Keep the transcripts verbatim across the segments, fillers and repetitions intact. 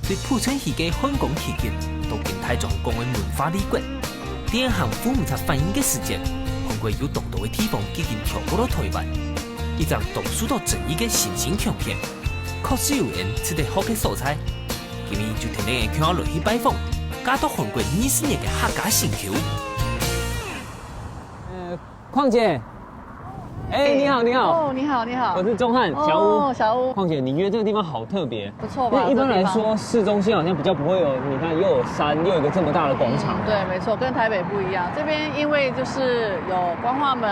對浦城區个漢江奇蹟，到今大庄講个文化旅館，電影行赴毋掣翻譯个時節，韓國有當多个地方已經跳過到台灣。一隻當受到爭議个新興強片，確實有人值得學个所在。今日就跈等𠊎共下來去拜訪，嫁到韓國二十年个客家新婦。呃，鄺姐，哎，你好，你好。哦，你好，你好。我是鍾漢，小吳。哦，小吳。鄺姐，你覺得這個地方好特別？不錯吧？因為一般來這地方說，市中心好像比較不會有，你看又有山，又有一個這麼大的廣場。嗯，對，沒錯，跟台北不一樣。這邊因為就是有光化門，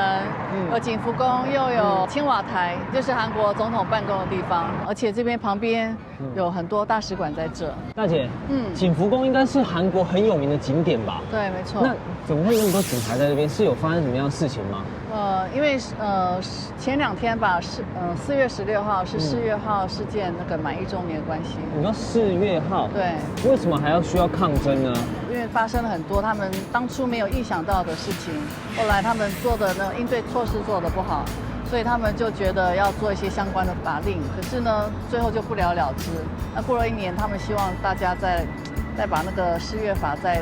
嗯有景福宮，又有青瓦台，就是韓國總統辦公的地方，而且這邊旁邊有很多大使館在這。大姐，嗯，景福宮應該是韓國很有名的景點吧？對，沒錯。那怎麼會有那麼多警察在那邊？是有發生什麼樣的事情嗎？呃，因為呃前兩天吧，是呃四月十六號是嗯世越號事件那個滿一週年的關係。你說世越號，對，為什麼還要需要抗爭呢？因為發生了很多他們當初沒有預想到的事情，後來他們做的那個應對措施做得不好，所以他們就覺得要做一些相關的法令。可是呢，最後就不了了之。那過了一年，他們希望大家再再把那個世越法再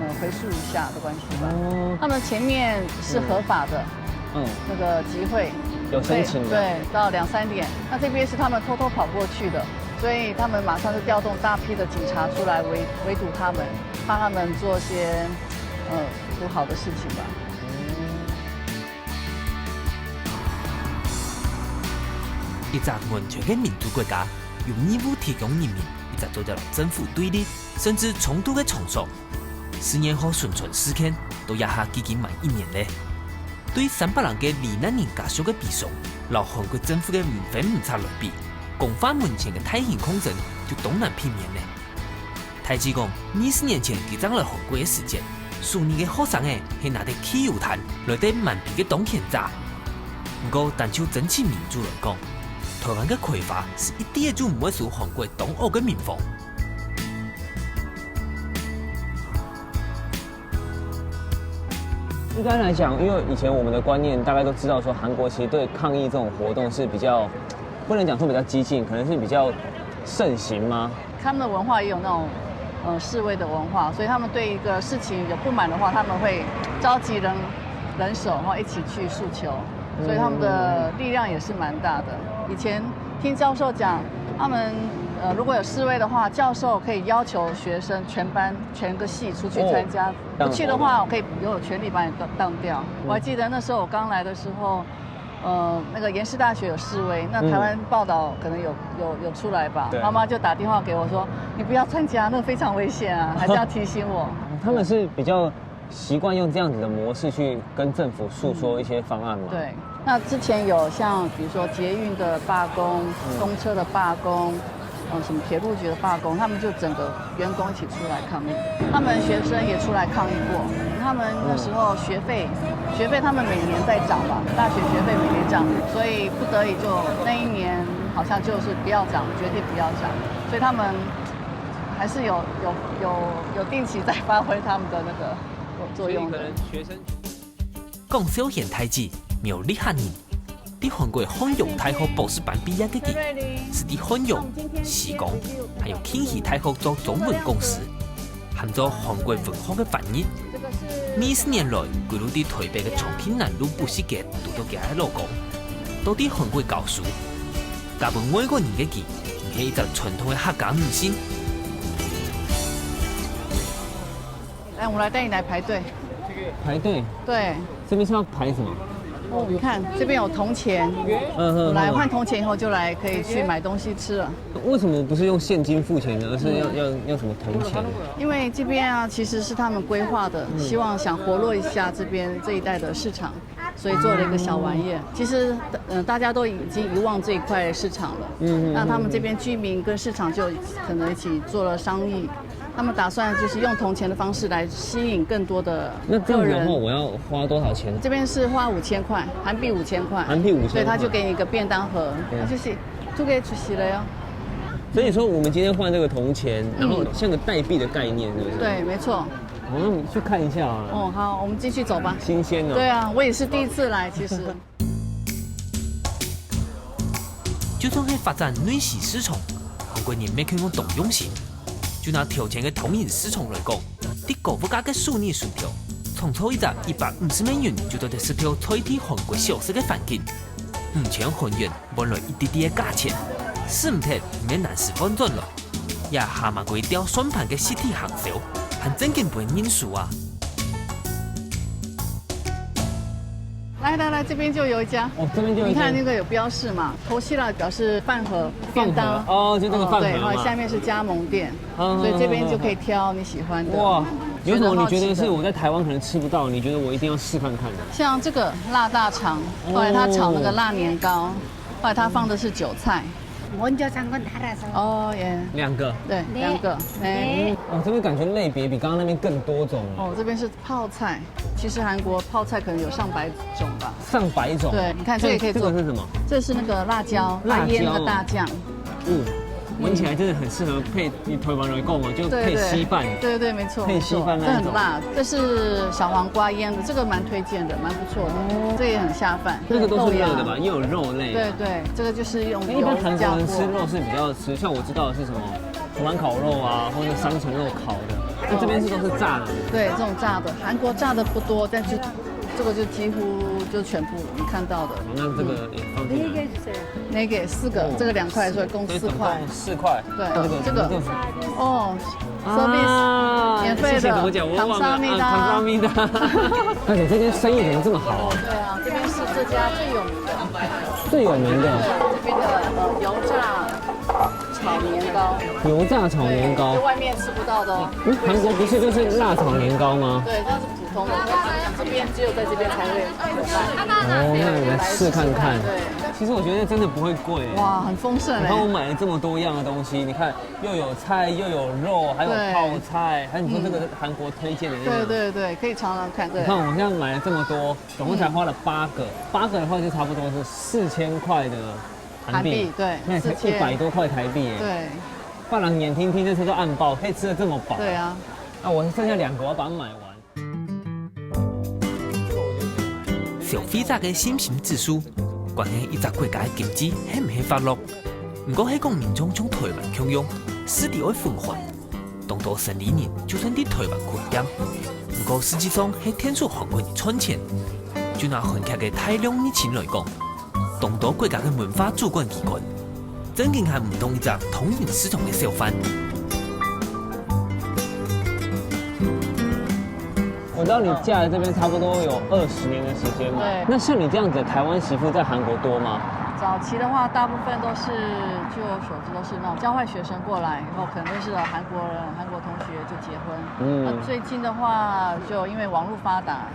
呃回溯一下的關係吧。哦，他們前面是合法的，嗯，那個集會，有申請的。對，到兩三點，那這邊是他們偷偷跑過去的，所以他們馬上就調動大批的警察出來圍圍堵他們，怕他們做些呃不好的事情吧。一隻完全个民主國家，有義務提供人民一隻做得摎政府對立，甚至衝突个場所。世越號沉船事件到這下已經滿一年了。對三百零個罹難人家屬个悲傷，摎韓國政府个五分五拆來比，光化門前个大型抗爭就當難避免了。大志講，二十年前佢正來韓國个時節，首爾个學生仔係拿等汽油彈來對蠻悲个當權者。毋過，單就爭取民主來講，台灣个開發係一點仔就毋會輸韓國當惡个民風。 一般來講，因為以前我們的觀念大概都知道說，韓國其實對抗議這種活動是比較，不能講說比較激進，可能是比較盛行嗎？他們的文化也有那種呃示威的文化，所以他們對一個事情有不滿的話，他們會召集人人手，然後一起去訴求，所以他們的力量也是蠻大的。以前聽教授講，他們呃如果有示威的話，教授可以要求學生全班全個系出去參加，哦，不去的話，我可以有權利把你當當掉。我還記得那時候我剛來的時候。呃，那個延世大學有示威，那台灣報導可能有有有出來吧？對媽媽就打電話給我說，你不要參加，那個非常危險啊，還是要提醒我。他們是比較習慣用這樣子的模式去跟政府訴說一些方案嘛？對，那之前有像比如說捷運的罷工、公車的罷工，呃，什麼鐵路局的罷工，他們就整個員工一起出來抗議，他們學生也出來抗議過。他們那時候學費，學費他們每年在漲嘛，大學學費每年漲，所以不得已就那一年好像就是不要漲，決定不要漲，所以他們還是有有有有定期在發揮他們的那個作用的。學生講少年大志，苗栗客人，在韓國漢陽大學博士班畢業个佢，係在漢陽、時光，還有慶熙大學做中文講師，還做韓國文學个翻譯。二十年來，歸路在台北个重慶南路補習街堵著佢个老公，到在韓國教書，嫁分外國人个佢，毋係一隻傳統个客家女性。 來，我們來帶你來排隊。排隊，對，這邊是要排什麼？哦，你看這邊有銅錢，嗯嗯，來換銅錢以後就來可以去買東西吃了。為什麼不是用現金付錢呢？而是要要要什麼銅錢？因為這邊啊，其實是他們規劃的，希望想活絡一下這邊這一帶的市場，所以做了一個小玩意。其實，嗯，大家都已經遺忘這一塊市場了。嗯，那他們這邊居民跟市場就可能一起做了商議。 他們打算就是用銅錢的方式來吸引更多的那這樣子的話，客人。我要花多少錢？這邊是花五千塊，韓幣五千塊。韓幣五千塊。對，他就給你一個便當盒，對。他就是就可以出席了喲。所以說我們今天換這個銅錢，然後像個代幣的概念，是不是？對，沒錯。好，那我們去看一下啊。哦，好，我們繼續走吧。新鮮哦。對啊，我也是第一次來，其實。就算係發展內需市場，韓國人乜可以講當用心，就拿頭前个東瀛市場來講，在高物價个首爾首都，創造一隻一百五十美元就做得食到在地韓國小食个環境。五千韓元換來一滴滴个價錢，使毋忒毋免難時換轉來。這下麼个吊算盤个實體行銷，還正經分人認輸啊！ 來來來，這邊就有一家。哦，這邊就有一家。你看那個有標示嘛， Toshira 表示飯盒、飯盒便當。哦，就這個飯盒嘛。對，然後下面是加盟店，嗯所以這邊就可以挑你喜歡的。哇，有什麼你覺得是選擇好吃的。我在台灣可能吃不到，你覺得我一定要試看看的？像這個辣大腸，後來他炒那個辣年糕，後來他放的是韭菜。 먼저 산 건 달아서. 哦耶，兩個。對，兩個，哎。哦，這邊感覺類別比剛剛那邊更多種。哦，這邊是泡菜，其實韓國泡菜可能有上百種吧。上百種。對，你看這個也可以做。這個是什麼？這是那個辣椒，辣椒他醃那個大醬。嗯，聞起來真的很適合配你台灣來講哦，就配稀飯。對對，沒錯，配稀飯那一種沒錯，這很辣，這是小黃瓜醃的，這個蠻推薦的，蠻不錯的，這也很下飯。那個都是熱的吧？豆芽。又有肉類。對对，這個就是用那一般韓國人吃油炸過。肉是比較吃，像我知道的是什麼，土門烤肉啊，或者三層肉烤的。那這邊是都是炸的。對，這種炸的，韓國炸的不多，但是這個就幾乎就全部你看到的。好，那這個也放進來。네 개 주세요. 那個四個，哦這個兩塊，所以共所以總四塊。共四塊。對那這個，這個這個是哦啊，service 免費的，谢谢怎么讲？我忘了啊， 감사합니다. 감사합니다. 而且这间生意怎么这么好？对啊，这边是这家最有名的，最有名的这边的呃油炸炒年糕，油炸炒年糕对，就。外面吃不到的哦。嗯，韩国不是就是辣炒年糕吗？对，它是普通的，这边只有在这边才会有卖。哦，那我来试看看。对，其实我觉得真的不会贵耶。哇，很丰盛你看我哎。买了这么多样的东西，你看又有菜又有肉，还有对泡菜，还有你说这个是韩国推荐的那个。对对对，可以尝尝看。对你，看我现在买了这么多，总共才花了八个，八个的话就差不多是四千块的韩币，韩币对那也才四千一百多块台币耶。对不然眼听听这车都暗爆，可以吃的这么饱。对啊，那我剩下两个，我要把它买完。消費者个信心指數，關係一隻國家个經濟係毋係發落。毋過係講民眾像台灣共樣，食物愛分開。當多生理人就算在台灣開店，毋過實際上係𢯭手韓國人賺錢。就拿韓劇个大量熱情來講，當多國家个文化主管機關，正經還毋當一隻東瀛市場个小販。我知道你嫁来这边差不多有二十年的时间嘛。对那像你这样子的台湾媳妇在韩国多吗？早期的话，大部分都是，据我所知，都是那种交换学生过来以后，可能都是韩国人、韩国同学就结婚。嗯那最近的话，就因为网络发达，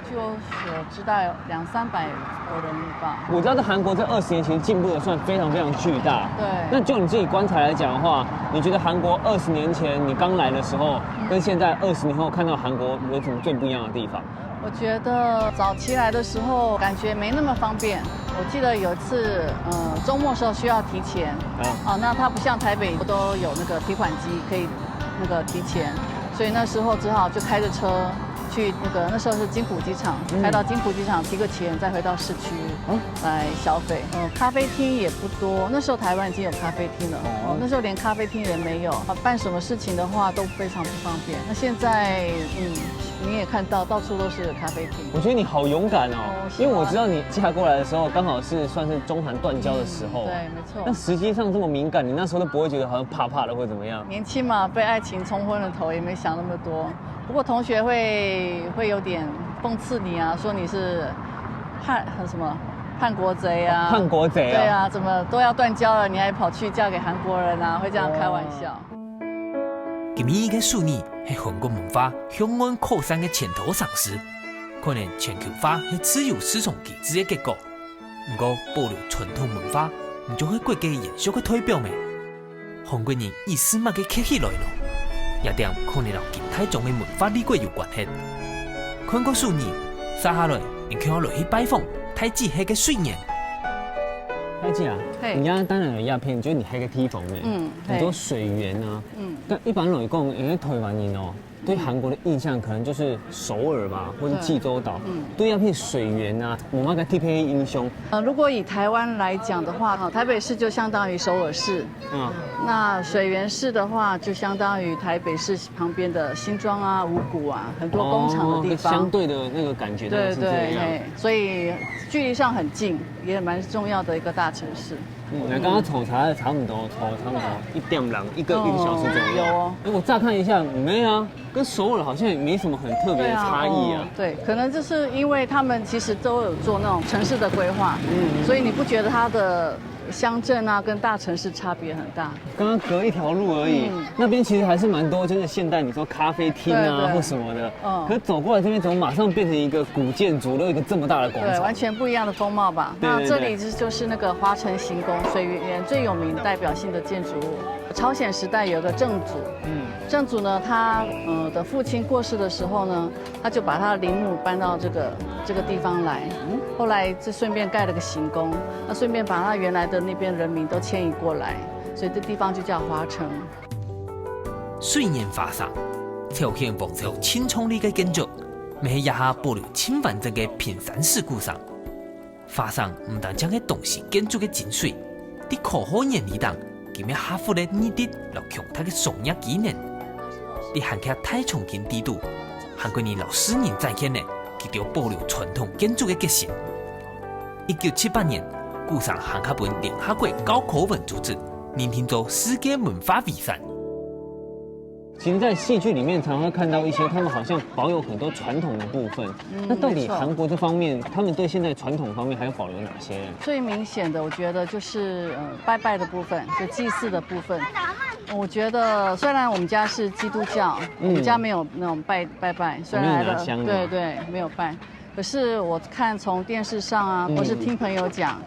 据我所知，大概有两三百个人吧。我知道在韩国这二十年其实进步的算非常非常巨大。对那就你自己观察来讲的话，你觉得韩国二十年前你刚来的时候，跟现在二十年后看到韩国有什么最不一样的地方？我觉得早期来的时候感觉没那么方便。我记得有一次，呃，周末时候需要提钱，啊哦，那它不像台北都有那个提款机可以那个提钱，所以那时候只好就开着车去那个，那时候是金浦机场，嗯开到金浦机场提个钱，再回到市区哦来消费。嗯，咖啡厅也不多，那时候台湾已经有咖啡厅了，哦哦，那时候连咖啡厅也没有，啊办什么事情的话都非常不方便。那现在，嗯，你也看到到处都是咖啡厅。我觉得你好勇敢哦，哦是吗因为我知道你嫁过来的时候，刚好是算是中韩断交的时候。对，没错那。实际上这么敏感，你那时候都不会觉得好像怕怕的或怎么样？年轻嘛，被爱情冲昏了头，也没想那么多。不过同学会会有点讽刺你啊，说你是叛什么叛国贼啊，叛国贼啊对啊，怎么都要断交了，你还跑去嫁给韩国人啊，会这样开玩笑。今日个首尔係韓國文化向外擴散个前頭城市，可能全球化係自由市場機制个結果。毋過保留傳統文化，毋就係國家延續个代表咩？韓國人意思麼个客氣來咯？這點可能摎金大中个文化歷史有關係。看過首爾，接下來，你就愛來去拜訪大姊係个水源。大姊啊，嘿你刚刚当然有影片，就是你还有个地方呢，嗯很多嘿水源啊。嗯，但一般来讲，因为台湾人哦，对韩国的印象可能就是首尔吧，或是济州岛。嗯，对那片水源啊，有没有个特别的印象？呃，如果以台湾来讲的话，哈，台北市就相当于首尔市，嗯，那水源市的话，就相当于台北市旁边的新庄啊、五股啊，很多工厂的地方。哦，相对的那个感觉大概是这样。对对，嘿，所以距离上很近，也蛮重要的一个大城市。嗯，那刚刚抽查的差不多，抽差不多一点两，一个一个小时左右。哦，有哦。哎，我乍看一下，没啊，跟首尔好像也没什么很特别的差异啊。对啊，哦，对，可能就是因为他们其实都有做那种城市的规划，嗯，所以你不觉得它的乡镇啊跟大城市差别很大？刚刚隔一条路而已，嗯，那边其实还是蛮多，就是现代你说咖啡厅啊，对对，或什么的，嗯，可走过来这边怎么马上变成一个古建筑，又一个这么大的广场？对，完全不一样的风貌吧。对对对。那这里就是那个华城行宫，水源最有名代表性的建筑物。朝鲜时代有个正祖，嗯，正祖呢，他呃的父亲过世的时候呢，他就把他的陵墓搬到这个这个地方来，嗯，后来就顺便盖了个行宫，那顺便把他原来的那边人民都迁移过来，所以这地方就叫华城。虽然华城朝鲜王朝清创个建筑，乜係這下保留盡完整个平山式古城。華城毋單淨係當時建筑个精髓，在科學原理頂，佢乜克服了二戰摎強大个商業機能。在韓劇大長今底肚，韓國人摎世人展現了佢兜保留傳統建筑个決心。一九七八年，古城還較分聯合國教科文組織認定做世界文化遺產。 其实，在戏剧里面常常会看到一些他们好像保有很多传统的部分。嗯，那到底韩国这方面，没错，他们对现在传统方面还有保留哪些？最明显的，我觉得就是呃拜拜的部分，就祭祀的部分。我觉得虽然我们家是基督教，嗯，我们家没有那种拜拜拜，虽然来了，我们有拿香的嘛。对对，没有拜，可是我看从电视上啊，嗯，或是听朋友讲，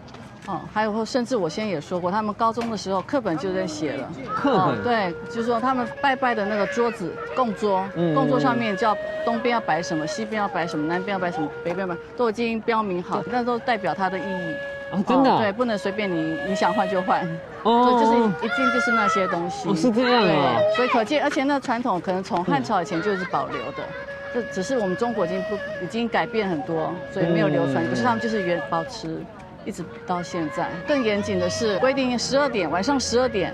哦，还有或甚至我先也说过，他们高中的时候课本就在写了。课本？哦，对，就是说他们拜拜的那个桌子供桌，嗯，供桌上面叫东边要摆什么，西边要摆什么，南边要摆什么，北边要摆，都已经标明好，那都代表它的意义。哦，真的啊？哦，对，不能随便你你想换就换。哦，所以就是一定就是那些东西。哦，是这样啊。对，所以可见，而且那传统可能从汉朝以前就一直保留的，这只是我们中国已经不已经改变很多，所以没有流传，嗯，可是他们就是原保持。 一直到现在。更严谨的是，规定十二点，晚上十二点，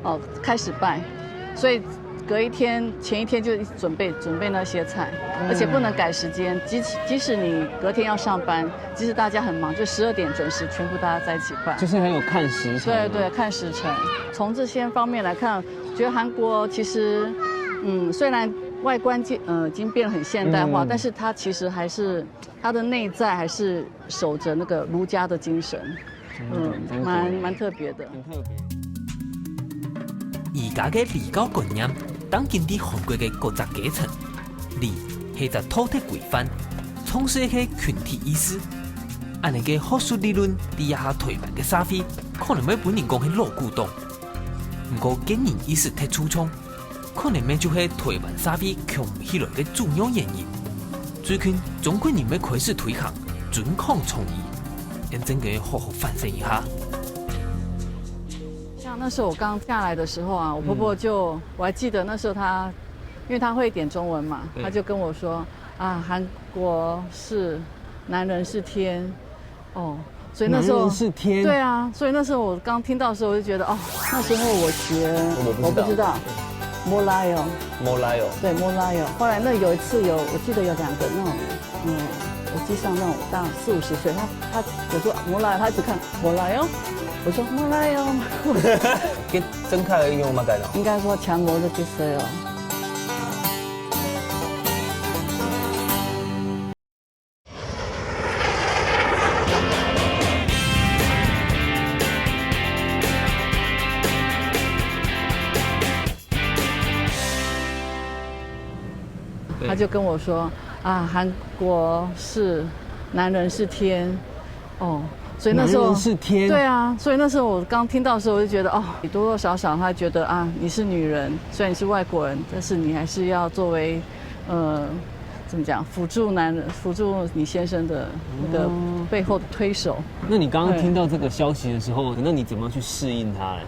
哦，开始拜，所以隔一天、前一天就准备准备那些菜，嗯，而且不能改时间。即使即使你隔天要上班，即使大家很忙，就十二点准时全部大家在一起拜。就是很有看时辰啊。对对，看时辰。从这些方面来看，我觉得韩国其实，嗯，虽然外观建呃已经变得很现代化，嗯，但是它其实还是它的内在还是守着那个儒家的精神。 嗯，蛮蛮特别的。很特别。儒家个礼教观念，當今在韓國个各隻階層，禮係隻道德規範，創始个群體意識。恁呢个學術理論，在這下台灣个社會，可能會分人講係老古董。毋過，個人意識忒粗重， 可能乜就係台灣社會強毋起來个主要原因。最近，中國人乜開始推行尊康倡議，𫣆正經好好反省一下。像那时候我刚下来的时候啊，我婆婆就，我还记得那时候她，因为她会一点中文嘛，对。她就跟我说啊，韩国是男人是天， 哦，所以那时候，男人是天。对啊，所以那时候我刚听到的时候，我就觉得，哦，那时候我学，我不知道。我不知道，Molayo。Molayo。对，Molayo。后来那有一次有，我记得有两个那种，嗯，我记上那种大四五十岁，他他我说 Molayo，他一直看 Molayo，我说 Molayo。跟真看而用吗？该应该说强魔的意思哦。 对。他就跟我说啊，韩国是男人是天，哦，所以那时候，男人是天。对啊，所以那时候我刚听到的时候，我就觉得哦，你多多少少他觉得啊，你是女人，虽然你是外国人，但是你还是要作为，呃，怎么讲，辅助男人，辅助你先生的那个背后的推手。那你刚刚听到这个消息的时候，那你怎么去适应它嘞？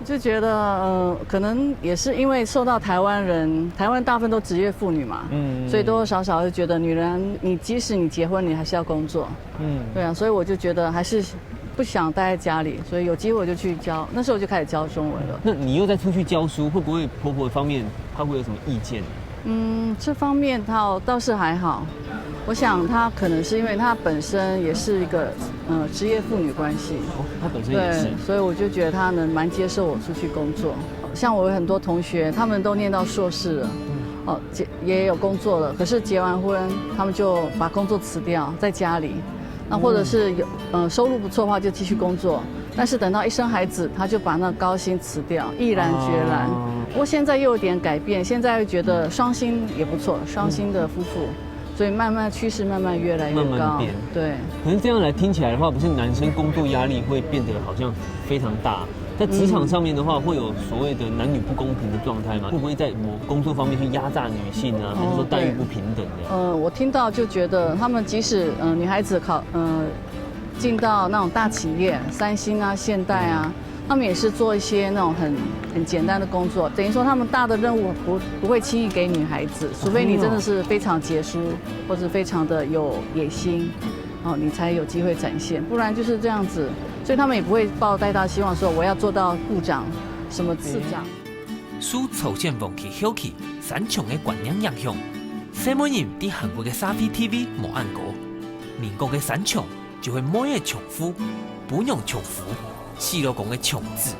就觉得，呃，可能也是因为受到台湾人，台湾大部分都职业妇女嘛，嗯，所以多多少少就觉得女人，你即使你结婚，你还是要工作，嗯，对啊，所以我就觉得还是不想待在家里，所以有机会我就去教，那时候我就开始教中文了。那你又再出去教书，会不会婆婆方面她会有什么意见？嗯，这方面她倒是还好，我想她可能是因为她本身也是一个呃职业妇女关系，哦，她本身也是，所以我就觉得她能蛮接受我出去工作。像我有很多同学，他们都念到硕士了，哦，结也有工作了，可是结完婚，他们就把工作辞掉，在家里。那或者是有呃收入不错的话，就继续工作。但是等到一生孩子，他就把那高薪辞掉，毅然决然。不过现在又有点改变，现在又觉得双薪也不错，双薪的夫妇，所以慢慢趋势慢慢越来越高。慢慢变对，可是这样来听起来的话，不是男生工作压力会变得好像非常大？在职场上面的话，会有所谓的男女不公平的状态吗？会不会在某工作方面去压榨女性啊，还是说待遇不平等的？呃，我听到就觉得，他们即使呃女孩子考呃进到那种大企业，三星啊、现代啊，他们也是做一些那种很很简单的工作，等于说他们大的任务不不会轻易给女孩子，除非你真的是非常杰出，或者非常的有野心，哦，你才有机会展现，不然就是这样子。所以他们也不会抱太大希望，说我要做到部长、什么次长。受朝鲜王朝后期山場个观念影響，細妹人在韩國个社會地位無恁高。民國个山場就係妹仔搶夫、餔娘搶夫、死老公个搶子。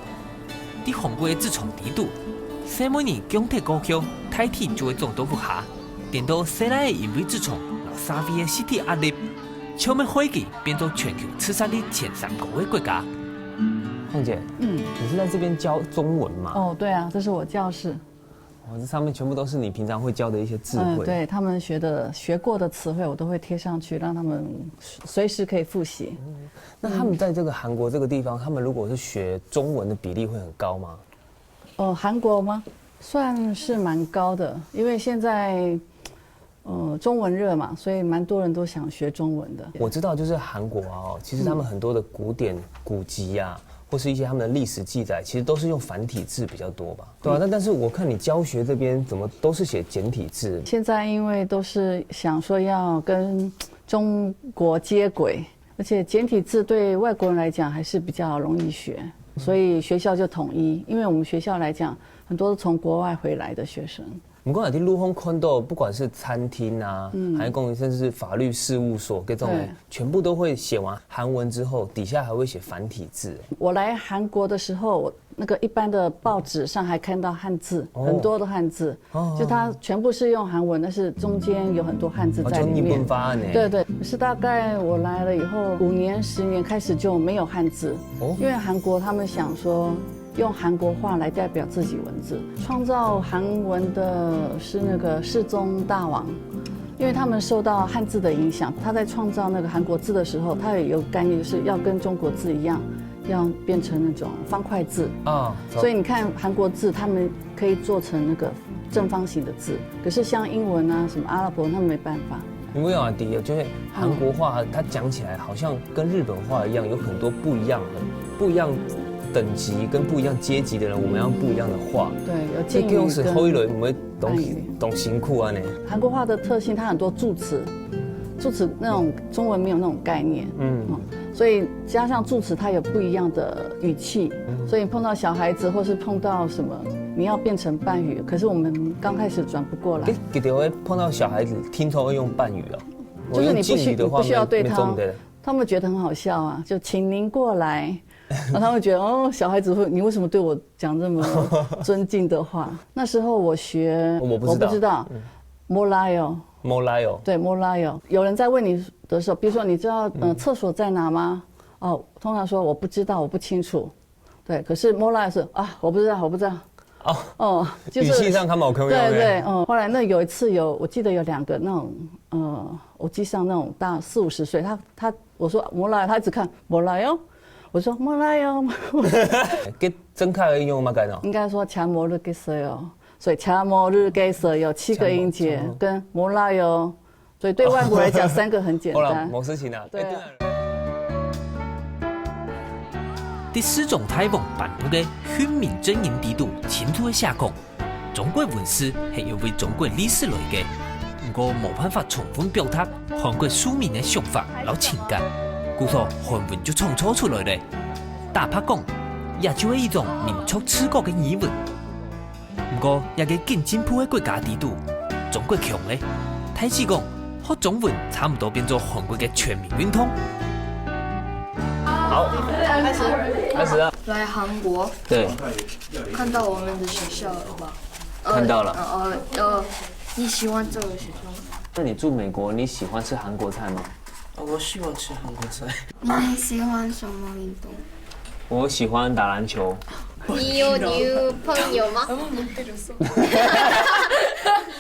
在韓國个職場裡肚，細妹人降忒高級，大體就會撞到屋下。顛倒細倈仔因為職場摎社會个實體壓力，就會害佢變做全球自殺率前三高个國家。凤姐，嗯，你是在这边教中文吗？哦，对啊，这是我教室。哦，这上面全部都是你平常会教的一些智慧。嗯，对，他们学的学过的词汇，我都会贴上去，让他们随时可以复习。那他们在这个韩国这个地方，他们如果是学中文的比例会很高吗？哦，韩国吗？算是蛮高的，因为现在呃中文热嘛，所以蛮多人都想学中文的。我知道，就是韩国啊，哦，其实他们很多的古典古籍啊，或是一些他们的历史记载，其实都是用繁体字比较多吧？对啊，那但是我看你教学这边怎么都是写简体字？现在因为都是想说要跟中国接轨，而且简体字对外国人来讲还是比较容易学，所以学校就统一。因为我们学校来讲，很多是从国外回来的学生。毋過有啲路項看到，不管是餐厅啊，還係公司，甚至是法律事務所，各種的，全部都會寫完韓文之後，底下還會寫繁體字。我来韩国的时候，我那个一般的报纸上还看到汉字，很多的汉字，就它全部是用韩文，但是中间有很多汉字在里面。哦，就日本化呢。对对，是大概我来了以后五年、十年开始就没有汉字，因为韩国他们想说用韩国话来代表自己文字。创造韩文的是那个世宗大王，因为他们受到汉字的影响，他在创造那个韩国字的时候，他也有概念，就是要跟中国字一样，要变成那种方块字啊。所以你看韩国字，他们可以做成那个正方形的字，可是像英文啊、什么阿拉伯，他们没办法。因為啊，第一，就是韓國話，它講起來好像跟日本話一樣，有很多不一樣的、不一樣等級跟不一樣階級的人，我們要不一樣的話。对，有敬语這樣是好一跟輪，我們懂懂辛苦啊呢。韩国话的特性，它很多助词，助词那种中文没有那种概念，嗯，所以加上助词，它有不一样的语气，所以碰到小孩子或是碰到什么，你要变成半语，可是我们刚开始转不过来诶，。给点会碰到小孩子，听说会用半语哦。就是你不需我用敬语的话，你不需要对他没没中的。他们觉得很好笑啊，就请您过来，然后他们觉得哦，小孩子会，你为什么对我讲这么尊敬的话？那时候我学，我不知道我不知道，莫拉哟，莫拉哟，对，莫拉哟。有人在问你的时候，比如说你知道，嗯、厕所在哪吗？哦，通常说我不知道，我不清楚。对，可是莫拉是啊，我不知道，我不知道。哦，哦，就是语气上他们有可能用的。对对，嗯。后来那有一次有，我记得有两个那种，呃，我记上那种大四五十岁，他他我说莫拉，他一直看莫拉哟，我说莫拉哟，给真开而用嘛，感哦。应该说强모르겠어요，所以强모르겠어요有七个音节，跟莫拉哟，所以对外国来讲三个很简好了，单。没事情啊。对啊诶，对啊。在世宗大王頒布个《訓民正音》裡肚清楚个寫講，中國文字係因為中國歷史來个，毋過無辦法充分表達韓國書民个想法摎情感，故所韓文就創造出來了。坦白講，也就係一種民族自覺个語文。 毋過，這個緊進步个國家裡肚，中國強咧。大致講，學中文差毋多變做韓國个全民運動。好，開始，開始啊！來韓國，對，看到我們的學校了吧？看到了。呃呃呃，你喜歡這個學校嗎？那你住美國，你喜歡吃韓國菜嗎？哦，我喜歡吃韓國菜。你喜歡什麼運動？我喜歡打籃球。你有女朋友嗎？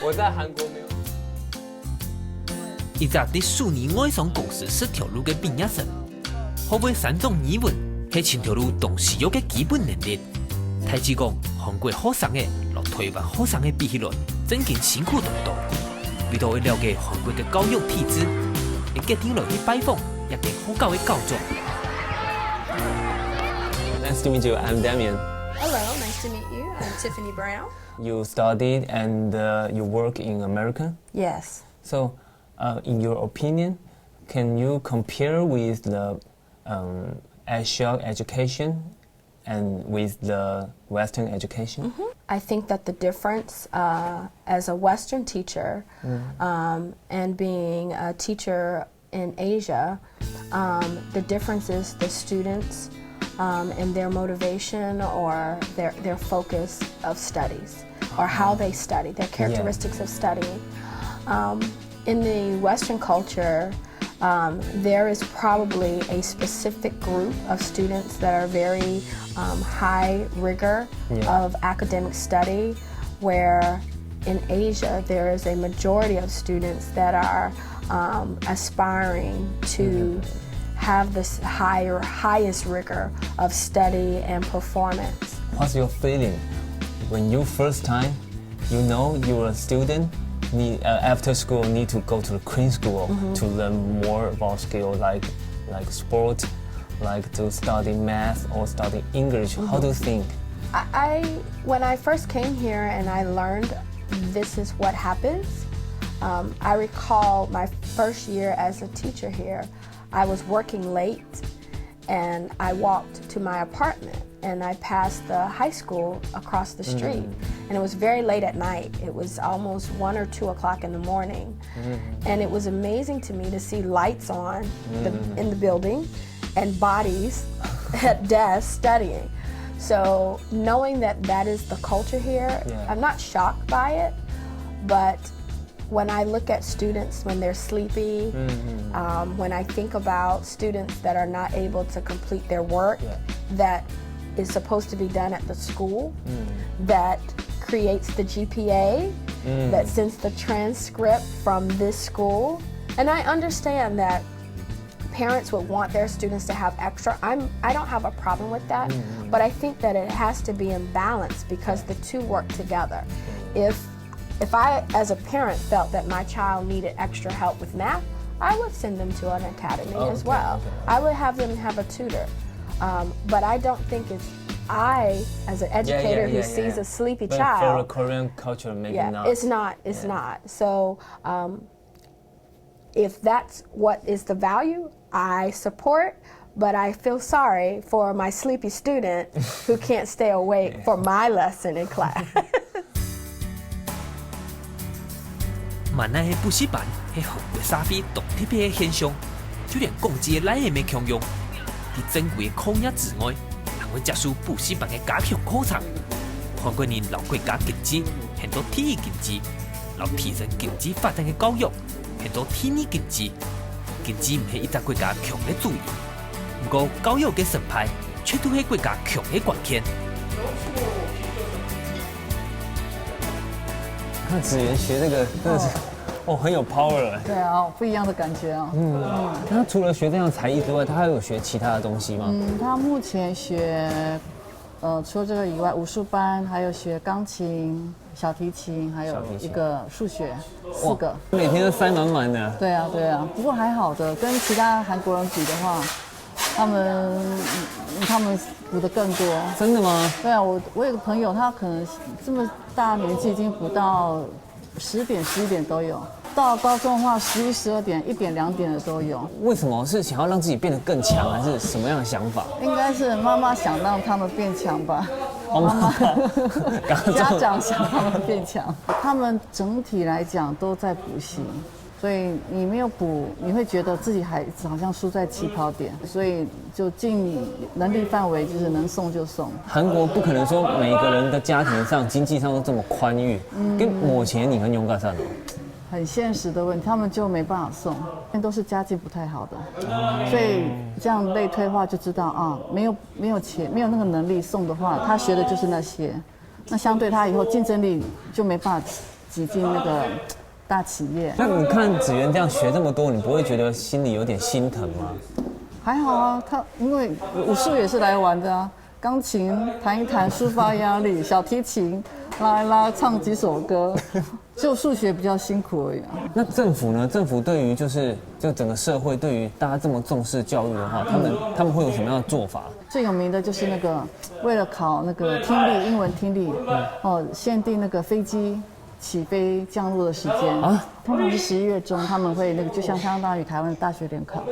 我在韓國沒有。一隻在首爾外商公司食頭路个畢業生，學會三種語文，係尋頭路當需要个基本能力。大致講，韓國學生仔摎臺灣學生仔比起來，正經辛苦當多。為著愛了解韓國个教育體制，佢決定來去拜訪這間學校个校長。Nice to meet you. I'm Damien. Hello, nice to meet you. I'm Tiffany Brown. You studied and uh, you work in America. Yes. So, uh, in your opinion, can you compare with the um, Asia education and with the Western education? I think that the difference uh, as a Western teacher um, and being a teacher in Asia, um, the difference is the students um, and their motivation or their, their focus of studies or how they study, their characteristics of studying. Um, in the Western culture, um, there is probably a specific group of students that are very um, high rigor of academic study, where in Asia there is a majority of students that are um, aspiring to have this higher, highest rigor of study and performance. What's your feeling when you first time you know you're a student need, uh, after school need to go to the Korean school to learn more about skill like like sport, like to study math or study English? How do you think? I, I when I first came here and I learned this is what happens, um, I recall my first year as a teacher here. I was working late and I walked to my apartment and I passed the high school across the street. And it was very late at night. It was almost one or two o'clock in the morning. And it was amazing to me to see lights on the, in the building and bodies at desks studying. So knowing that that is the culture here, Yeah. I'm not shocked by it, but when I look at students when they're sleepy, um, when I think about students that are not able to complete their work Yeah. that is supposed to be done at the school, that creates the G P A, that sends the transcript from this school. And I understand that parents would want their students to have extra. I'm I don't have a problem with that, but I think that it has to be in balance because the two work together. If if I as a parent felt that my child needed extra help with math, I would send them to an academy as Okay, well. Okay. I would have them have a tutor. Um, but I don't think it's I as an educator yeah, who yeah, sees yeah. A sleepy But for the child. Korean culture, maybe Yeah, not. It's not. It's Yeah. Not. So um, if that's what is the value, I support. But I feel sorry for my sleepy student who can't stay awake for my lesson in class. 嘛，這个補習班係韓國社會當特別个現象，就連公司个倈仔乜共樣，在正規个課業之外，還會接受補習班个加強課程。韓國人摎國家經濟喊做第一經濟，摎提升經濟發展个教育喊做第二經濟。經濟毋係一隻國家強个主因，毋過教育个成敗，卻都係國家強个關鍵。 看子源學這個真的是，哦，很有 power 哎。对啊，不一样的感觉哦。嗯，他除了學這樣才藝之外，他還有學其他的東西嗎？嗯，他目前学，呃，除了这个以外，武术班，还有学钢琴、小提琴，还有小提琴一个数学，四个。每天都塞滿滿的。对啊，对啊，不过还好的，跟其他韩国人比的话，他们他们补的更多。真的吗？对啊，我我有个朋友，他可能这么大年纪已经补到十点、十一点都有，到高中的话，十一、十二点、一点、两点的都有。为什么？是想要让自己变得更强，还是什么样的想法？应该是妈妈想让他们变强吧。哦，妈妈刚刚这样家长想他们变强，他们整体来讲都在补习，所以你没有补，你会觉得自己还好像输在起跑点，所以就尽能力范围，就是能送就送。韩国不可能说每个人的家庭上、经济上都这么宽裕，跟以前你很勇敢上的。很现实的问题，他们就没办法送，那都是家境不太好的，所以这样类推化就知道啊，没有没有钱，没有那个能力送的话，他学的就是那些，那相对他以后竞争力就没办法挤进那个大企业。那你看子源这样学这么多，你不会觉得心里有点心疼吗？还好啊，他因为武术也是来玩的啊，钢琴弹一弹抒发压力，小提琴拉一拉唱几首歌，就数学比较辛苦而已啊。那政府呢？政府对于就是就整个社会对于大家这么重视教育的话，他们他们会有什么样的做法？最有名的就是那个为了考那个听力，英文听力，哦，限定那个飞机起飞降落的时间啊通常是十一月中，他们会那个就像相当于台湾的大学联考，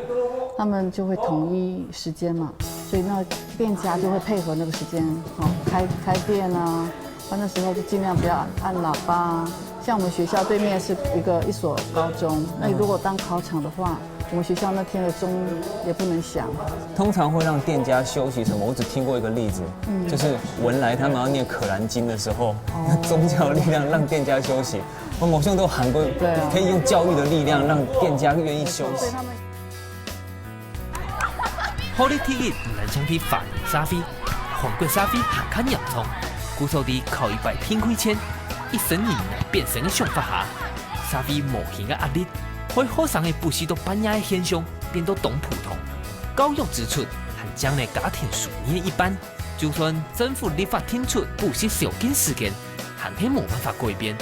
他们就会统一时间嘛，所以那店家就会配合那个时间，哦，开开店啊，他那时候就尽量不要按喇叭啊。像我们学校对面是一个一所高中，那你如果当考场的话，我们学校那天的钟也不能响。通常会让店家休息什么？我只听过一个例子，就是文莱他们要念可兰经的时候，宗教力量让店家休息。我某些都喊过，对啊可以用教育的力量让店家愿意休息。他们 好个第一，毋能搶去華人社會，韓國社會還較嚴重。故所在考一擺評分前，一生人難變成个想法下，社會無形个壓力，害學生个補習到半夜个現象變到當普通。教育支出還佔了家庭收入个一半，就算政府立法定出補習宵禁時間，還係無辦法改變。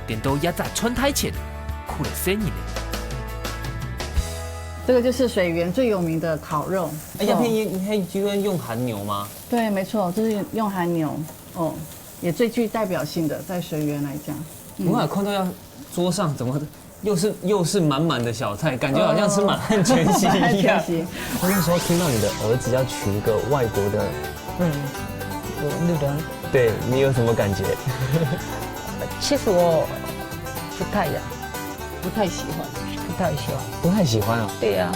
顛倒這隻賺大錢，苦了細人仔。這個就是水源最有名的烤肉。哎，要片一，你可以就用韓牛吗？對，沒錯，就是用韓牛哦，也最具代表性的，在水源來講。我有看到要桌上怎么又是又是满满的小菜，感觉好像吃满汉全席一样。学习。那时候听到你的儿子要娶一个外国的，嗯，有日本，对你有什么感觉？其实我不太呀，不太喜欢。不太喜欢。不太喜欢啊。对呀、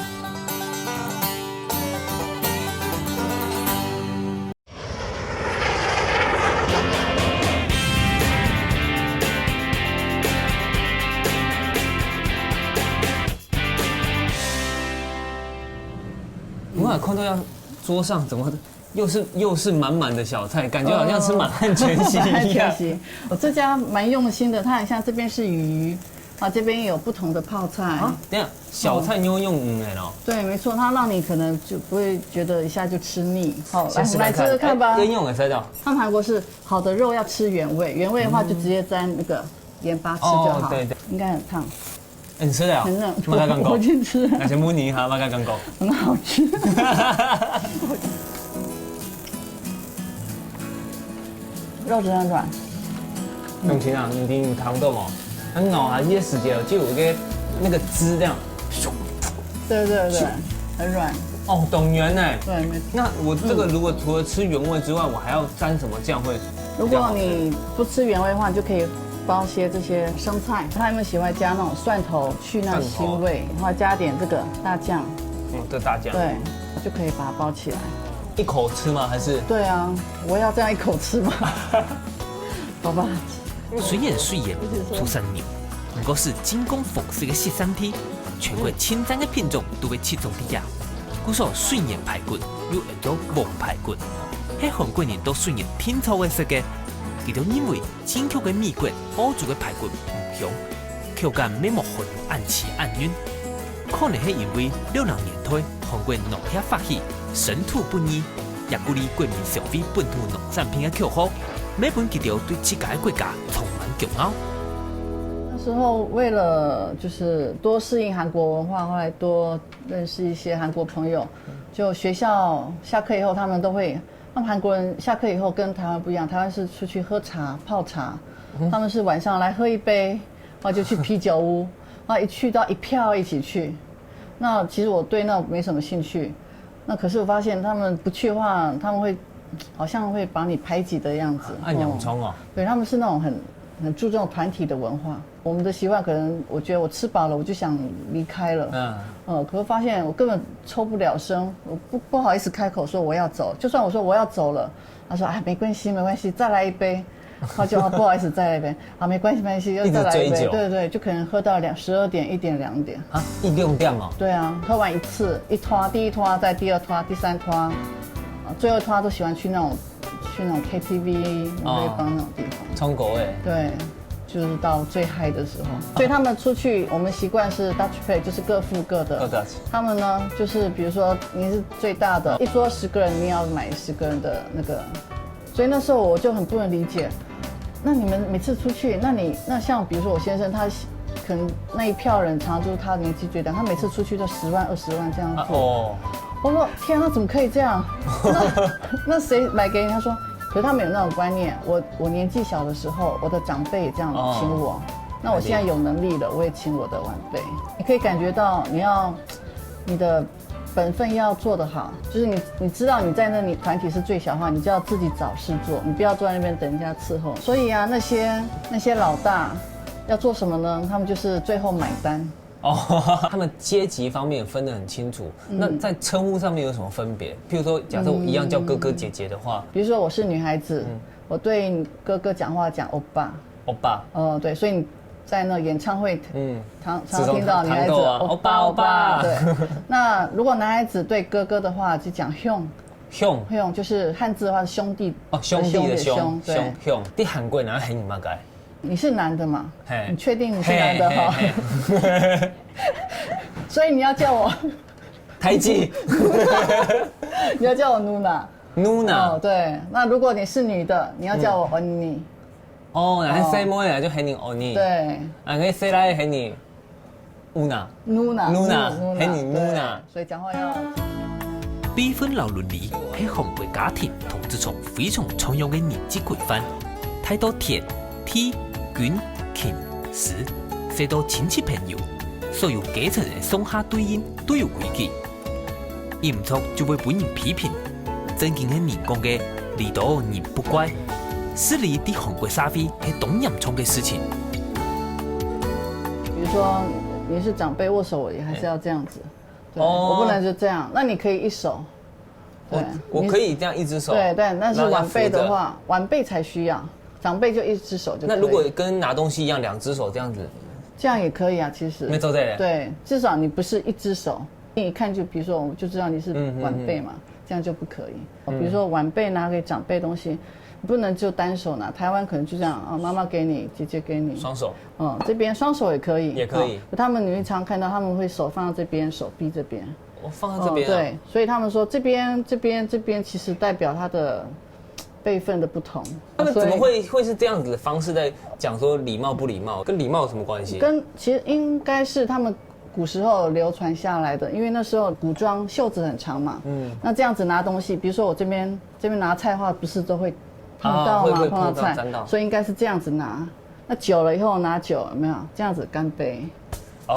我有看到要桌上怎么又是又是满满的小菜，感觉好像吃满汉全席一样。学习，我这家蛮用心的，它很像这边是鱼，啊，这边有不同的泡菜。啊，等一下，小菜你要用鱼的咯。对，没错，它让你可能就不会觉得一下就吃腻。好，来，我们来吃吃看吧。哎，用的菜的。他们韩国是好的肉要吃原味，原味的话就直接沾那个盐巴吃就好。哦对对应该很烫。哎，你吃了？很冷没感觉我去吃。那先问你一下，没感觉。很好吃。肉质很软。永清啊，你听有听到吗？它咬下去的时节就有一个那个汁这样。对对对，很软。哦，懂原呢。对，没错。那我这个如果除了吃原味之外，我还要沾什么酱会比较好吃？如果你不吃原味的话，你就可以包些这些生菜。他们喜欢加那种蒜头去那腥味，然后加点这个大酱，嗯，这大酱。对，就可以把它包起来。一口吃吗？还是？对啊，我要这样一口吃吗？好吧。虽然水源無出產牛，毋過係進貢豐盛个畜產地，全國千種个品種都會集中在這。故所水源排骨又安到王排骨，係韓國人到水源定著个食个。佢兜認為進口个美國、澳洲个排骨毋香，口感乜無韓國恁鮮恁韌。可能係因為六零年代韓國農協發起水土不二，也鼓勵國民消費本土農產品个口號，乜分佢兜對自家个國家充滿驕傲。那时候为了就是多适应韩国文化，后来多认识一些韩国朋友，就学校下课以后，他们都会，他们韩国人下课以后跟台湾不一样，台湾是出去喝茶、泡茶，他们是晚上来喝一杯，然后就去啤酒屋，然后一去到一票一起去。那其实我对那没什么兴趣，那可是我发现他们不去的话，他们会好像会把你排挤的样子。啊，洋葱哦，对，他们是那种很很注重团体的文化。我们的习惯可能，我觉得我吃饱了，我就想离开了。嗯，呃，可是发现我根本抽不了身，我不不好意思开口说我要走。就算我说我要走了，他说啊没关系没关系，再来一杯，他就啊不好意思再来一杯，啊没关系没关系，又再来一杯，对对，就可能喝到两十二点一点两点。啊，一两点哦。对啊，喝完一次一拖，第一拖在第二拖、第三拖，最后拖都喜欢去那种去那种 K T V 咖啡房那种地方。唱歌诶。对，就是到最嗨的时候。所以他们出去，我们习惯是 Dutch Play，就是各付各的。各自。他们呢，就是比如说你是最大的，一桌十个人，你要买十个人的那个。所以那时候我就很不能理解，那你们每次出去，那你那像比如说我先生他可能那一票人常常就是他年纪最大，他每次出去都十万二十万这样付。哦。我说天啊，怎么可以这样？那那谁买给你？他说，可是他们有那种观念，我我年纪小的时候，我的长辈也这样请我，那我现在有能力了，我也请我的晚辈。你可以感觉到你要你的本分要做得好，就是你你知道你在那里团体是最小的话，你就要自己找事做，你不要坐在那边等人家伺候。所以啊，那些那些老大要做什么呢？他们就是最后买单。哦，他们阶级方面分得很清楚。那在称呼上面有什么分别？譬如说，假设我一样叫哥哥姐姐的话，比如说我是女孩子，我对哥哥讲话讲欧巴。欧巴。哦，对，所以你在那演唱会，嗯，常常听到女孩子欧巴欧巴。对，那如果男孩子对哥哥的话，就讲 형。 형。 형就是汉字的话是兄弟。哦，兄弟的兄，兄。 형。 형。 你韩国人喊你么个？ 你是男的嘛？你确定你是男的哈？所以你要叫我 台记。 你要叫我 누나。 누나。 哦，对，那如果你是女的，你要叫我 언니。 哦，那是妹妹啊，就喊你 언니。 对。 啊，那是来喊你 누나。 누나。 누나，喊你 누나。 所以讲话要 辈分摎伦理係韓國家庭同職場非常重要个人際規範。大到天、地、君、臣、子，細到親戚朋友，所有階層个上下對應都有規矩。一毋著就會分人批評。正經个人講个，禮多人不怪，失禮在韓國社會係當嚴重个事情。比如說你是長輩握手，我也還是要這樣子。 對，我不能就這樣。那你可以一手。我我可以這樣一隻手。對，但但是晚輩的話，晚輩才需要，長輩就一隻手就可以。那如果跟拿東西一樣，兩隻手這樣子，這樣也可以啊，其實。沒錯，對。對，至少你不是一隻手，你一看就，比如說我就知道你是晚輩嘛，這樣就不可以。比如說晚輩拿給長輩東西，你不能就單手拿。台灣可能就這樣啊，媽媽給你，姐姐給你，雙手。 嗯，這邊雙手也可以，也可以。他們你會常看到他們會手放到這邊，手臂這邊。我放到這邊。對，所以他們說這邊這邊這邊其實代表他的輩分的不同。他們怎麼會會是這樣子的方式在講說禮貌不禮貌？跟禮貌有什麼關係？跟其實應該是他們古時候流傳下來的，因為那時候古裝袖子很長嘛，嗯，那這樣子拿東西，比如說我這邊這邊拿菜的話，不是都會碰到嗎？碰到菜，所以應該是這樣子拿。 那久了以後拿酒有沒有這樣子乾杯？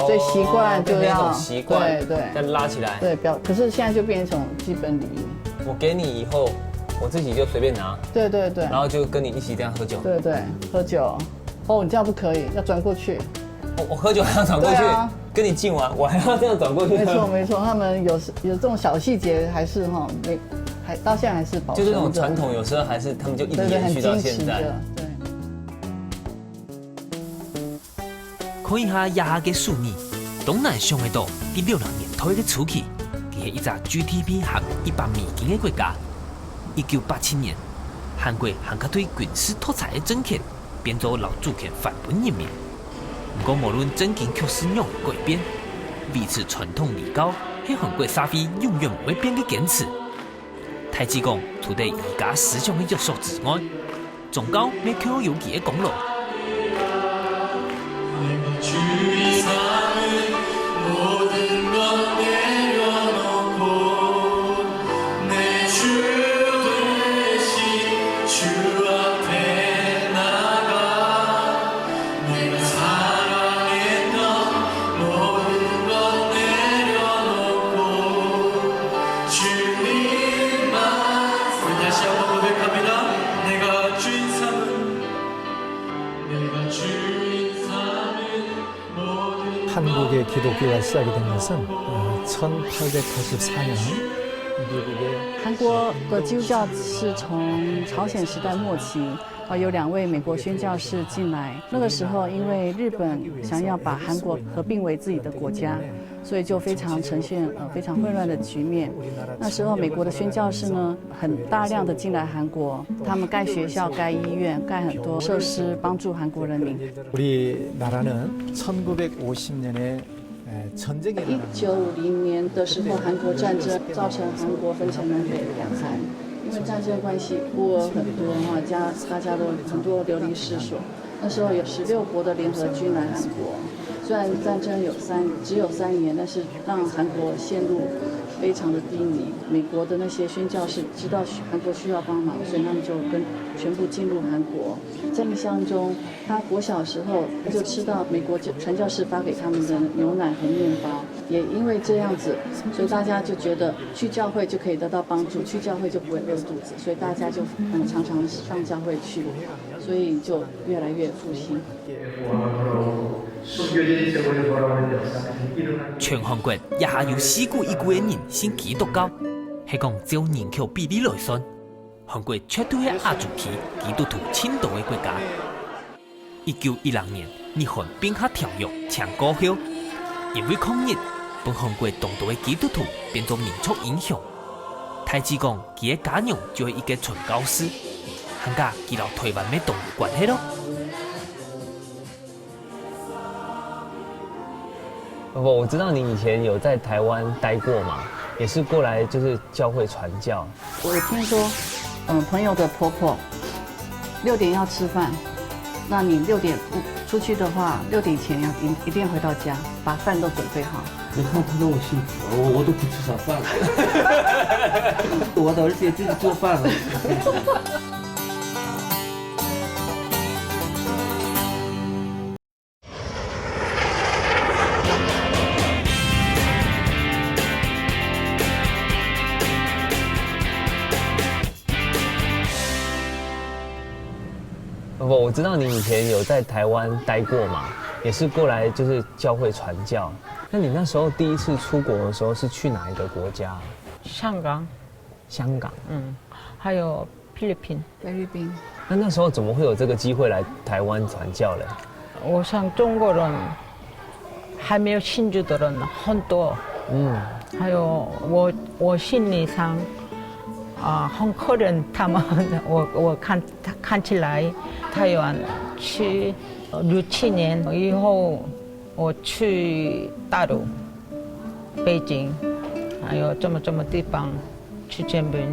所以習慣就要習慣，對對，再拉起來。對，表可是現在就變成一種基本禮儀。我給你以後，我自己就隨便拿。對對對，然後就跟你一起這樣喝酒。對對，喝酒。哦，你這樣不可以，要轉過去。我我喝酒還要轉過去，跟你敬完，我還要這樣轉過去。沒錯沒錯，他們有有這種小細節還是哈，沒還到現在還是保就是那種傳統，有時候還是他們就一直延續到現在。對。 看一下這下个首爾，當難想得到，在六零年代个初期，佢係一隻GDP合一百美金个國家。一九八七年，韓國還較對軍事獨裁个政權變做摎主權還分人民。毋過無論政經局勢仰改變，維持傳統禮教係韓國社會永遠毋會變个堅持。大致講，除忒儒家思想个約束之外， 宗教乜較有佢个功勞。 다시 한번 고백합니다. 내가 주인 삼은 내가 주인 삼은 모든 한국의 기독교가 시작이 된 것은 어, 천팔백팔십사 년 미국의 韩国的基督教是从朝鲜时代末期，呃，有两位美国宣教士进来。那个时候，因为日本想要把韩国合并为自己的国家，所以就非常呈现呃非常混乱的局面。那时候，美国的宣教士呢，很大量的进来韩国，他们盖学校、盖医院、盖很多设施，帮助韩国人民。 우리나라는 천구백오십 년에 전쟁이 一九五零年的时候，韩国战争造成韩国分成南北两韩，因为战争关系，孤儿很多哈，家大家都很多流离失所。那时候有十六国的联合军来韩国，虽然战争有三只有三年，但是让韩国陷入非常的低迷。美国的那些宣教士知道韩国需要帮忙，所以他们就跟全部进入韩国。在印象中，他国小时候他就吃到美国传教士发给他们的牛奶和面包，也因为这样子，所以大家就觉得去教会就可以得到帮助，去教会就不会饿肚子，所以大家就嗯常常上教会去，所以就越来越复兴。 全韩国也下有四个一个个人信基督教，係讲照人口比例来算，韩国绝对係亚洲区基督徒最多个国家。一九一六年，日韩并合条约簽过后，因为抗日，分韩国当多个基督徒变做民族英雄。大致讲，佢个家娘就係一个传教士，还加佢同台湾乜当有关系咯。 我我知道你以前有在台湾待过嘛，也是过来就是教会传教。我听说，嗯，朋友的婆婆六点要吃饭，那你六点不出去的话，六点前要一一定回到家，把饭都准备好。你看她那么幸福，我我都不吃早饭了。我的儿子也自己做饭了。 我我知道你以前有在台湾待过嘛，也是过来就是教会传教。那你那时候第一次出国的时候是去哪一个国家？香港，香港。嗯，还有菲律宾。菲律宾。那那时候怎么会有这个机会来台湾传教嘞？我想中国人还没有信主的人很多，嗯，还有我我心里想啊，很可怜他们。我我看看起来，台湾去六七年以后，我去大陆、北京，还有这么这么地方去见面。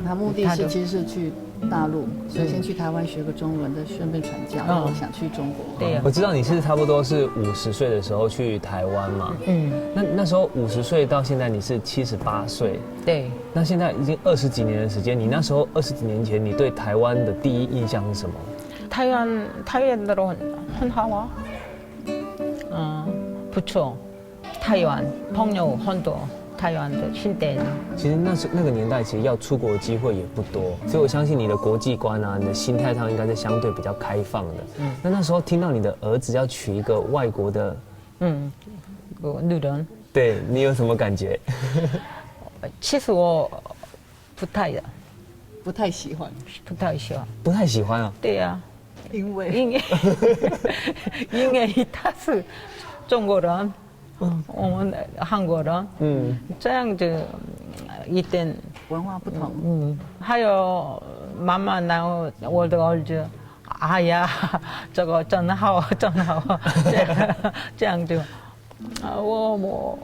他目的是其实是去大陆，所以先去台湾学个中文，再顺便传教，然后想去中国。对呀、我知道你是差不多是五十岁的时候去台湾嘛，嗯，那那时候五十岁到现在你是七十八岁，对。那现在已经二十几年的时间，你那时候二十几年前你对台湾的第一印象是什么？台湾台湾的人很好啊，嗯，不错。台湾朋友很多，台湾的新店。其实那时那个年代，其实要出国的机会也不多，所以我相信你的国际观啊，你的心态上应该是相对比较开放的。嗯那那时候听到你的儿子要娶一个外国的，嗯，女人。对你有什么感觉？其实我不太的，不太喜欢。不太喜欢。不太喜欢啊。对呀、因为因为因为他是中国人，我们韩国人，嗯，这样就一点文化不同。嗯，还有妈妈，然后我的儿子，哎呀，这个真好，真好，这样这样就，啊，我我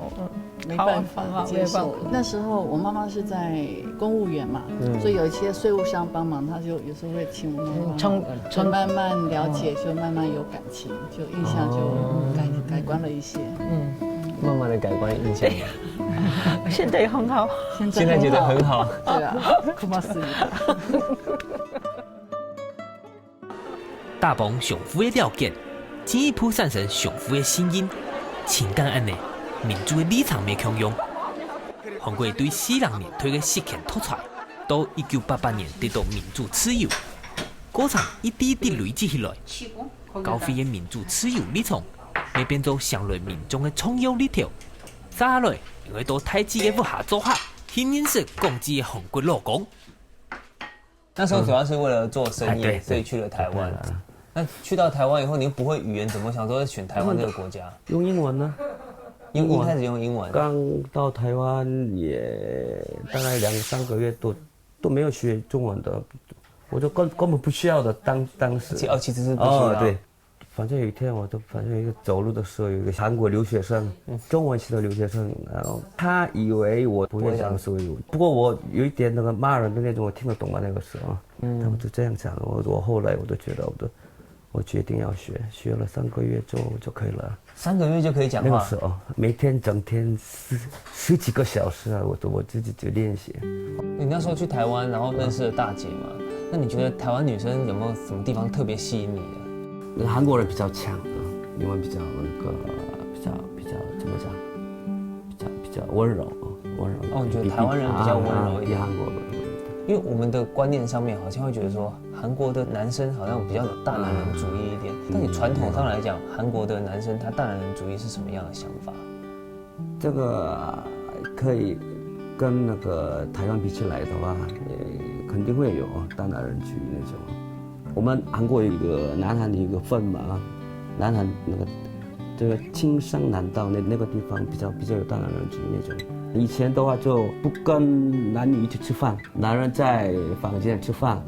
没办法接受。那时候我妈妈是在公务员嘛，所以有一些税务上帮忙，她就有时候会请我们帮忙，从就慢慢了解，就慢慢有感情，就印象就改改观了一些。嗯，慢慢的改观印象。现在很好。现在觉得很好。对啊，苦马斯。搭帮相互个了解，进一步产生相互个信任，情感恁呢，民族个立场乜共样。韩国对四零年代个实权独裁，到一九八八年得到民主自由，過程一滴滴累積起來，高飛个民主自由立場，也變做城內民眾个重要力量。接下來，因為到大姊个屋下做客，去認識廣姊个韓國老公。那時候主要是為了做生意，哎對所以去了台灣。對啊那去到台灣以後，你又不會語言，怎麼想說要選台灣這個國家？用英文呢？用一開始用英文。刚到台湾也大概两三个月都都没有学中文的，我就根根本不需要的。当当时其哦，其实是不需要。哦，对，反正有一天我就反正一个走路的时候，有一个韩国留学生，中文系的留学生，然后他以为我不会讲所以，不过我有一点那个骂人的那种，我听得懂啊。那个时候，他们就这样讲，我我后来我都觉得我都我决定要学，学了三个月之后就可以了。三个月就可以讲话。那个时候每天整天十十几个小时啊，我都我自己就练习。你那时候去台湾，然后认识了大姐嘛，那你觉得台湾女生有没有什么地方特别吸引你的？那个韩国人比较强啊，因为比较那个比较比较怎么讲，比较比较温柔啊，温柔。哦你觉得台湾人比较温柔一点比比韩国人。因为我们的观念上面好像会觉得说，韩国的男生好像比较有大男人主义一点。但你传统上来讲，韩国的男生他大男人主义是什么样的想法？这个可以跟那个台湾比起来的话，也肯定会有大男人主义那种。我们韩国有一个南韩有一个分嘛，南韩那个这个青山南道那那个地方比较比较有大男人主义那种。以前的话就不跟男女一起吃饭，男人在房间吃饭，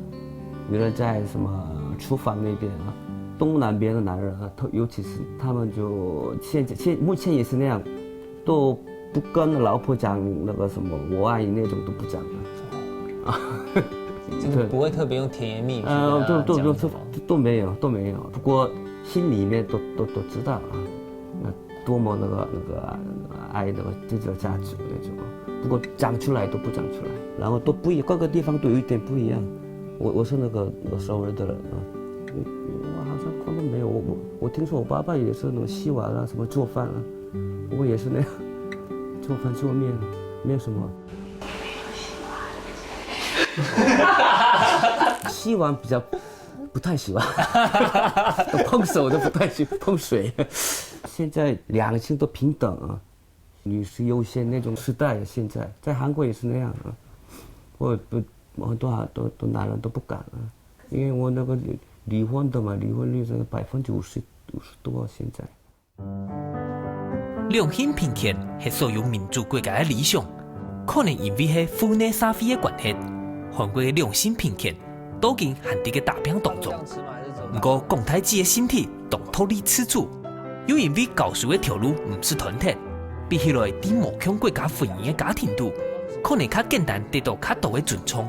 女人在什么厨房那边啊。东南边的男人啊，特尤其是他们就现在现目前也是那样，都不跟老婆讲那个什么"我爱你"那种都不讲了。就是不会特别用甜言蜜语跟呃，他都都都都讲什么。都没有都没有，不过心里面都都都知道啊，那多么那个那个爱那个这个家族那种，不过讲出来都不讲出来，然后都不一各个地方都有一点不一样。我我是那个那个首尔的人啊，我我好像根本没有我我我听说我爸爸也是那种洗碗啊什么做饭啊，我也是那样做饭做面啊，没有什么。洗碗比较不太喜欢，碰手都不太喜碰水。现在两性都平等啊，女士优先那种时代，现在在韩国也是那样啊。我不很多很多都男人都不敢啊，因为我那个离离婚的嘛，离婚率是百分之五十五十多，现在。两性平权係所有民主国家个理想，可能因為係父系社會个關係，韓國个兩性平權到今還在个打拚當中。毋過，廣大姊个身體當獨立自主，又因為教授个頭路毋使斷忒，比起來在無共國家婚姻个家庭肚，可能較簡單得到較多个尊重。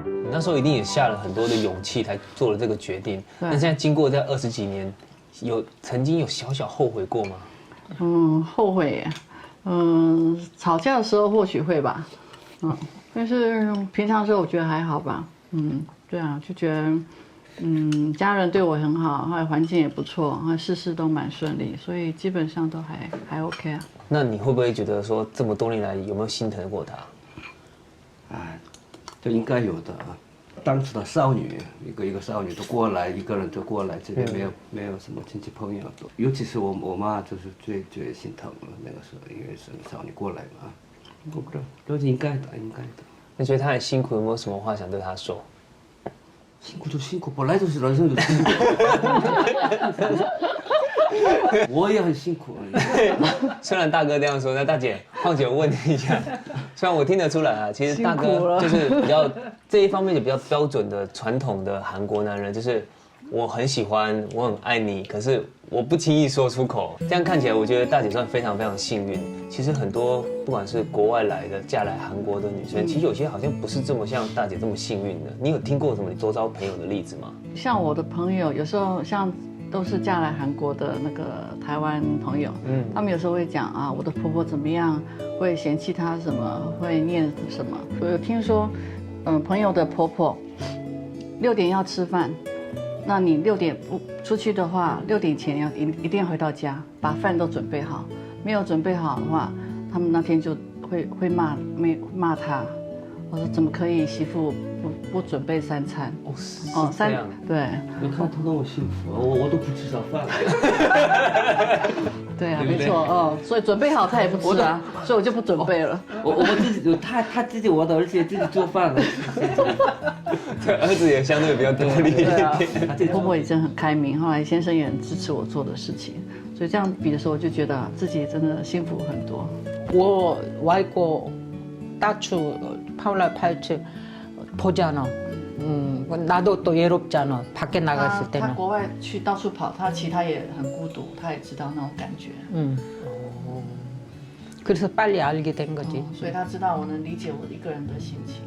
你那时候一定也下了很多的勇气才做了这个决定。对那现在经过这二十几年，有曾经有小小后悔过吗？嗯，后悔耶。嗯，吵架的时候或许会吧。嗯，但是平常时候我觉得还好吧。嗯，对啊，就觉得嗯，家人对我很好，还有环境也不错，还事事都蛮顺利，所以基本上都还还 OK 啊。那你会不会觉得说这么多年来有没有心疼过他？哎，这应该有的啊。当时的少女，一个一个少女都过来，一个人都过来，这边没有、没有什么亲戚朋友，尤其是我我妈就是最最心疼了。那个时候因为是少女过来嘛，我觉得都是应该的，应该的。那觉得他很辛苦，有没有什么话想对他说？辛苦就辛苦，本来就是人生有辛苦。我也很辛苦。虽然大哥这样说，那大姐，况姐，我问你一下，虽然我听得出来啊，其实大哥就是比较这一方面就比较标准的传统的韩国男人，就是我很喜欢，我很爱你，可是我不轻易说出口。这样看起来，我觉得大姐算非常非常幸运。其实很多不管是国外来的嫁来韩国的女生，其实有些好像不是这么像大姐这么幸运的。你有听过什么你周遭朋友的例子吗？像我的朋友，有时候像都是嫁来韩国的那个台湾朋友，嗯，他们有时候会讲啊，我的婆婆怎么样，会嫌弃她什么，会念什么。我有听说，嗯，朋友的婆婆六点要吃饭，那你六点不出去的话，六点前要一一定要回到家，把饭都准备好。没有准备好的话，他们那天就会会骂没骂他，我说怎么可以媳妇不不准备三餐？哦，是哦，是这样。对，你看他那么幸福，我我都不吃早饭。对啊，对不对没错哦，所以准备好他也不吃啊，所以我就不准备了。我我自己有他他自己我的，而且自己做饭了。这儿子也相对比较独立一点。他自己婆婆也真的很开明，后来先生也很支持我做的事情，所以这样比的时候，我就觉得自己真的幸福很多。我外国到处跑来跑去，보잖아。嗯，나도 또 외롭잖아。밖에 他 나갔을 他 때는。 国外去到处跑，他其实他也很孤独，他也知道那种感觉， 음. 그래서 빨리 알게 된 거지. 所以他知道我能理解我一个人的心情。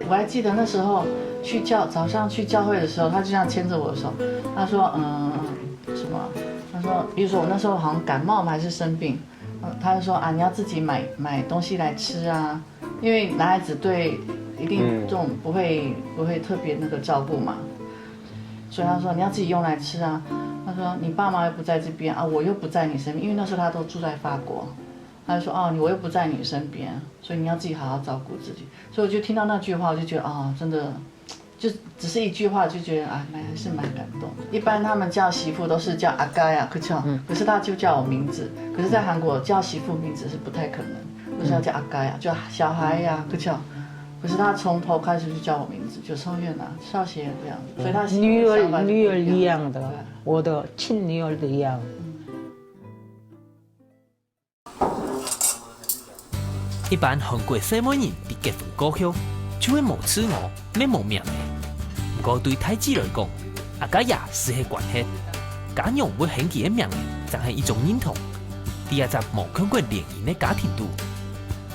我还记得那时候去教早上去教会的时候，他就这样牵着我的手，他说：“嗯，什么？”他说，比如说我那时候好像感冒嘛，还是生病，呃他就说：“啊，你要自己买买东西来吃啊，因为男孩子对一定这种不会、不会特别那个照顾嘛，所以他说你要自己用来吃啊。”他说：“你爸妈又不在这边啊，我又不在你身边，因为那时候他都住在法国。”他就说：“哦，我又不在你身边，所以你要自己好好照顾自己。”所以我就听到那句话，我就觉得啊、真的，就只是一句话，就觉得啊，蛮还是蛮感动的。一般他们叫媳妇都是叫阿盖啊，可巧，可是他就叫我名字。可是，在韩国叫媳妇名字是不太可能，都是要叫阿盖啊，就小孩呀、可巧。可是他从头开始就叫我名字，就少月娜、少雪这样子，所以他心里想法就不一样。 女儿女儿一样的，对。 我的亲女儿一样。 一般韓國細妹人在結婚過後，就會無自我，乜無名个。毋過對大姊來講，阿蓋也斯係關係。家娘會喊佢个名个，正係一種認同。在這隻無看過聯姻个家庭肚，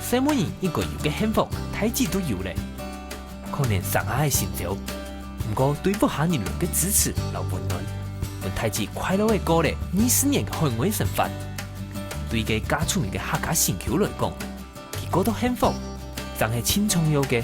細妹人應該有个幸福，大姊都有咧。可能生下个成就，毋過對屋下人來个支持摎溫暖，分大姊快樂个過了二十年个海外生活。對一個嫁出去个客家心臼來講， 佢過到幸福，正係盡重要个